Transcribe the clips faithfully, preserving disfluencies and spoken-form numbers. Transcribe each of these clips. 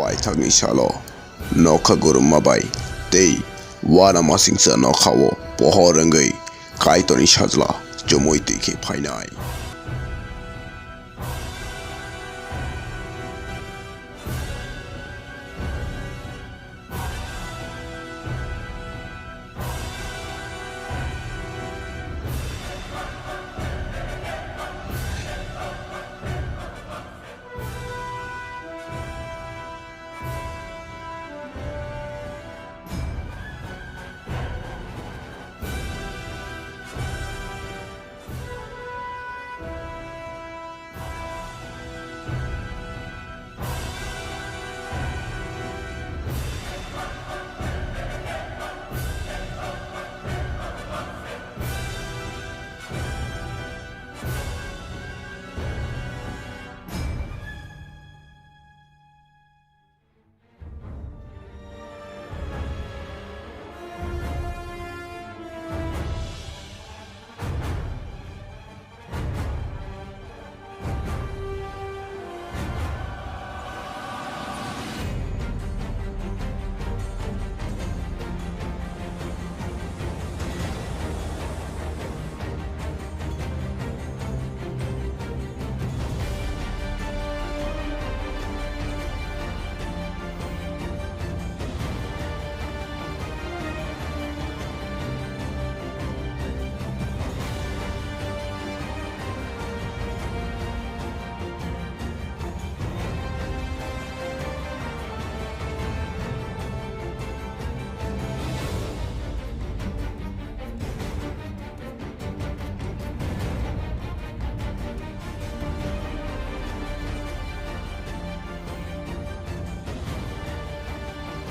Paithakni salo nokha gurumma bai tei uanamasingcha nokhao pohor wngwi Kaitorni sajla chumui twi khe phainai.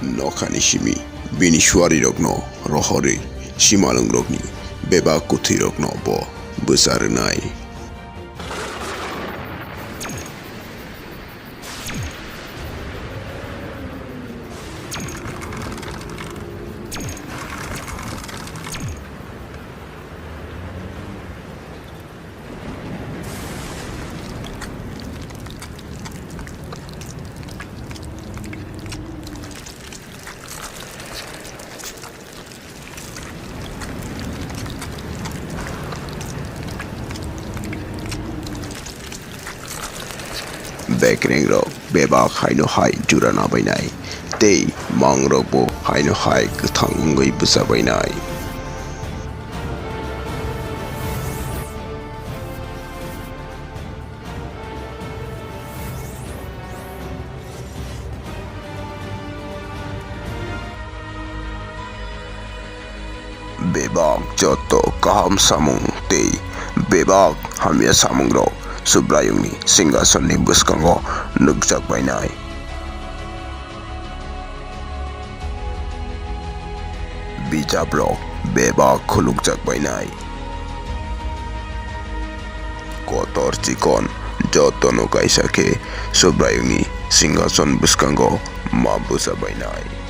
Nokhani simi bini suarirokno rohorwi simalwngrokni bebak kwthwirokno bo bwsa rwnai. Bekrengrok bebak haino hai jura nabainai, tei mangrokbo haino hai kwthang wngwi bwchabainai. Bebak joto kaham samung tei bebak hamya samungrok Subraiyungni singkasonni bwskango nukjakbainai. Bijaprok bebak khulukjakbainai. Kotor chikon jotono kaisa khe Subraiyungni singkason bwskango ma bwchabainai.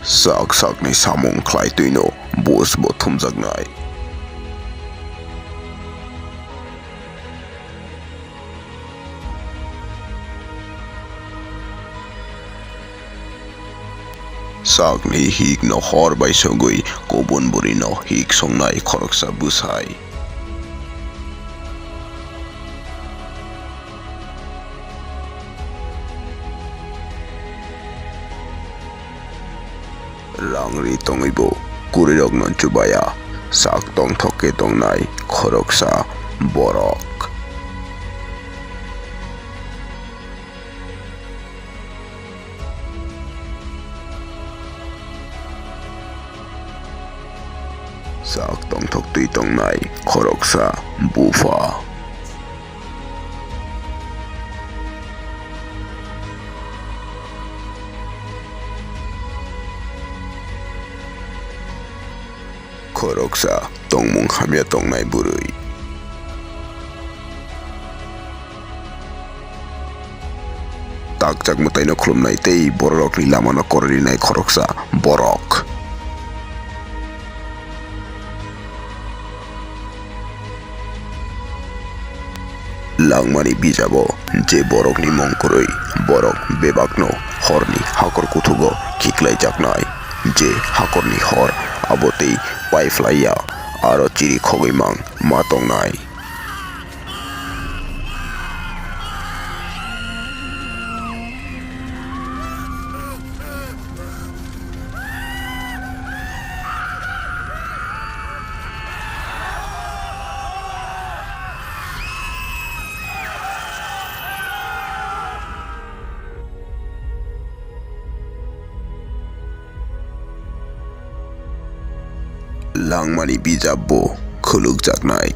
Sak sakni samung khlai twino buj bo thumjaknai. Sakni hikno hor bai sogwi kubun bwrwino hik songnai khoroksa bwsai. Rang ri tongwibo kwrwirokno chubaya, sak tongthok khe tongnai khoroksa borok. Sak tongthok koktwi tongnai khoroksa bupha. Khoroksa tongmung hamya tongnai bwrwi. Takjak mwtaino khulumnai tei bororokni lamano kororinai khoroksa borok. Langmani bijabo je borokni mung kwrwi, borok bebakno horni hakor kuthugo khiklaijaknai. Je hakorni hor abo tei paiphlaiya, aro chiri khogwi mang ma tongnai. Langmani bijabbo khulukjaknai.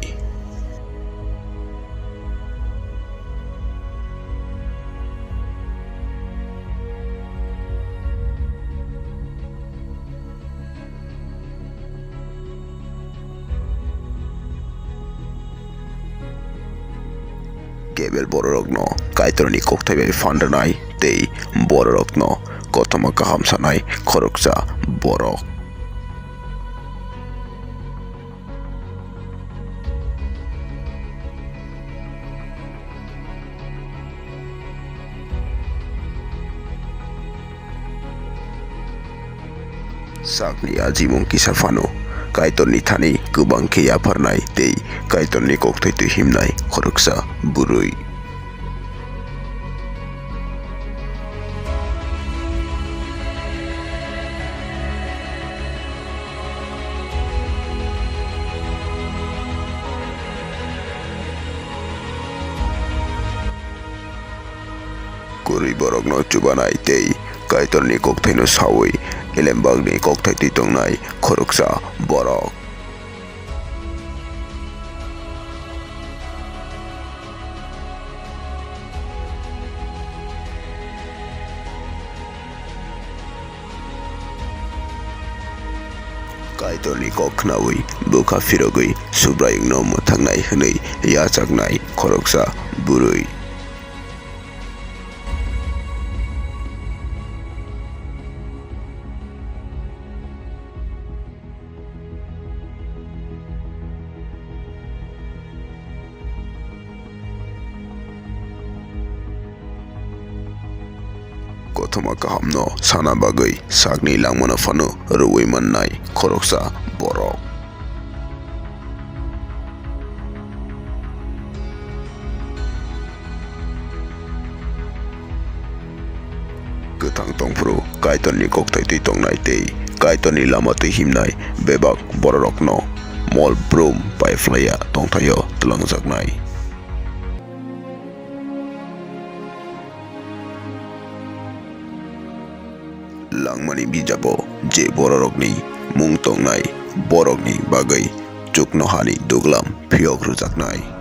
Gebel bororokno Kaitorni kokthai bai phan rwnai tei bororokno kothoma kaham sanai khoroksa borok. Sakni ajimung kisa phano Kaitorni thani kwbang khe yapharnai tei Kaitorni kokthai twi himnai khoroksa bwrwi. Kwrwi borokno chubanai tei Kaitorni kokthaino saui elembakni kokthai twi tongnai khoroksa borok. Kaitorni kok khnaui bwkha phirogwi Subraiyungno mwthangnai hwnwi yachaknai khoroksa bwrwi. Kothoma kahamno sana bagwi sakni langmano phano rwui mannai khoroksa borok. Kwthang tongphuru Kaitorni kokthai twi tongnai tei Kaitorni lama twi himnai bebak bororokno mol brum paiphlaiya tongthaio twlangjaknai. Langmani bijabo je bororokni mung tongnai, borokni bagwi chuknohani duglam phiyok rwjaknai.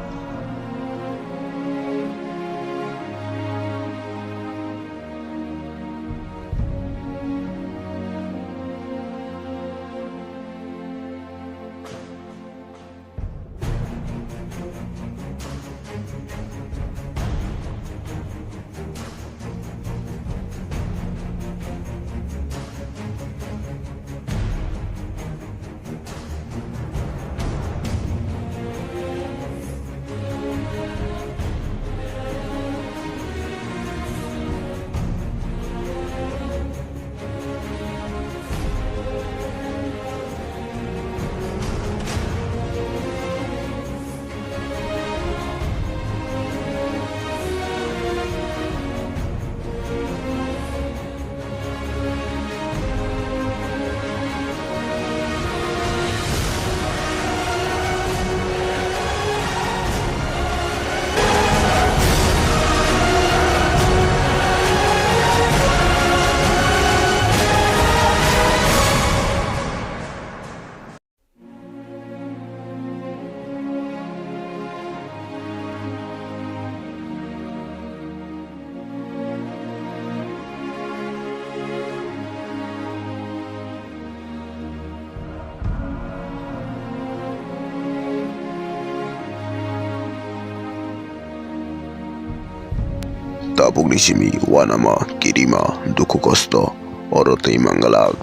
tabukni simi uanama, kirima, dukhu kosto oro twi manglak.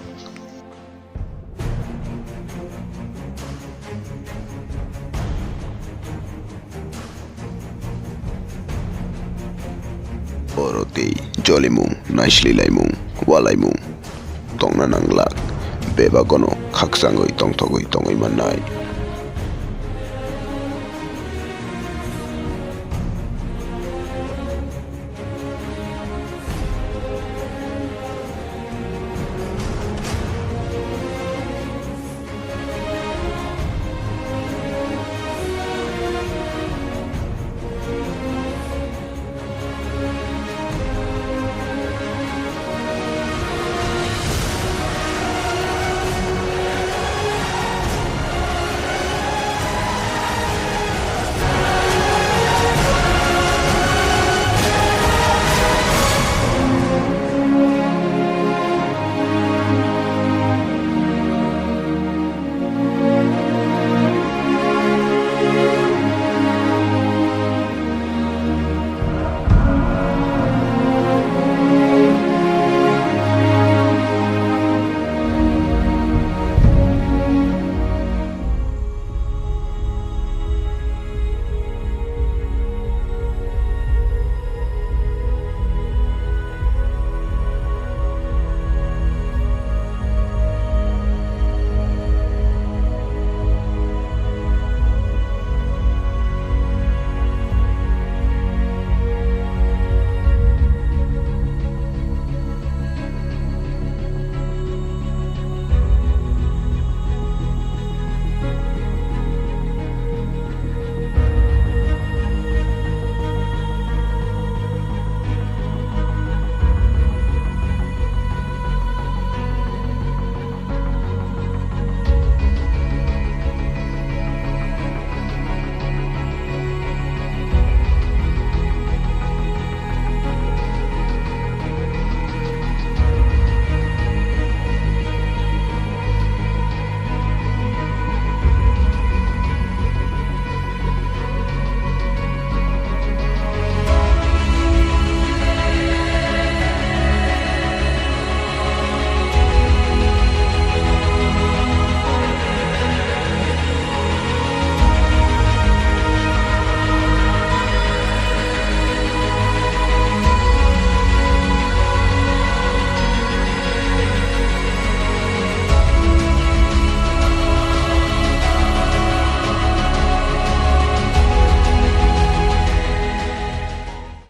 Oro tei jolimung, naisli laimung, ualaimung tongna nanglak, bebagono khakchangwi tongthogwi tongwi mannai.